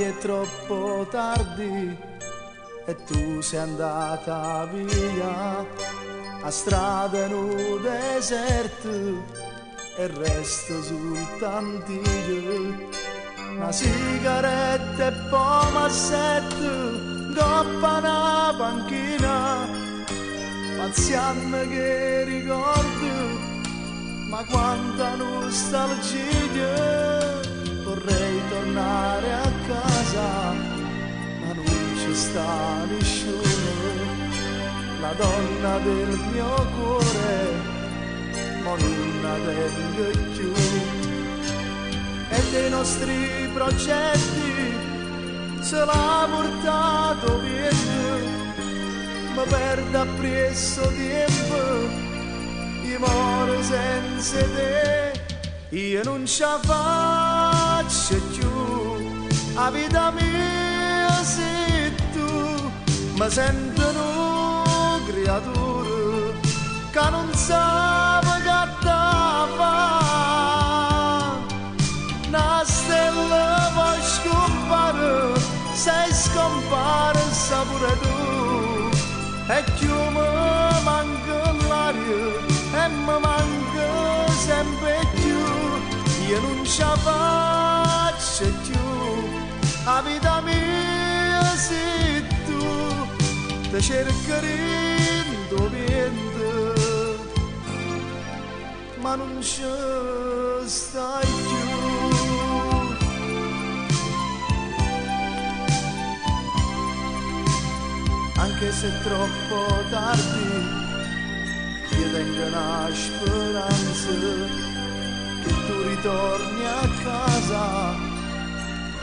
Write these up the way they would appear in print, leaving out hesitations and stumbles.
Ormai è troppo tardi e tu sei andata via. A strada è nu deserto e resto soltanto io. Na sigaretta e poi m'assetto 'ncoppa na panchina, pazzianno che ricordi, ma quanta nostalgia. Vorrei tornare a casa, ma non ci sta nessuno. La donna del mio cuore, ma non la tengo più. E dei nostri progetti se l'ha portato via. Mi perdo appresso tempo, io moro senza te. Io non ce la faccio più, la vita mia sei tu. Mi sento una creatura che non sa che da fa. Una stella poi scompare, sei scomparsa pure tu. E più mi manca l'aria e mi manca sempre più. Io non ce la faccio più, la vita mia sei tu. Te cerco dint' 'o viento, ma non ce stai più. Anche se è troppo tardi, io tengo una speranza che tu ritorni a casa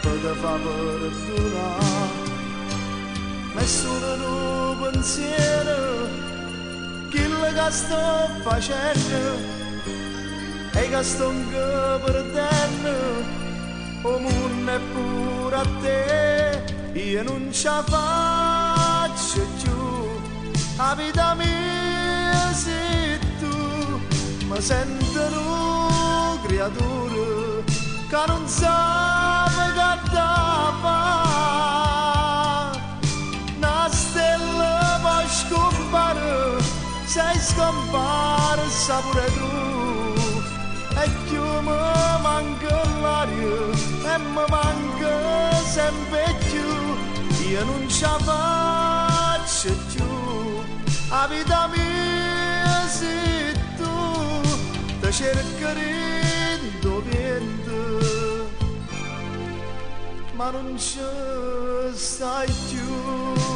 per te fa perdonare. Ma è solo un pensiero, quello che sto facendo e che sto perdendo, o mondo è pure a te, io non ce la faccio più, la vita mia sei tu, mi sento una creatura che non sa che da fa. Una stella poi scompare, sei scomparsa pure tu. E più mi manca l'aria e mi manca sempre più. Io non ce la faccio più, la vita mia sei tu. Te cerco dint' 'o viento, ma non ci stai più.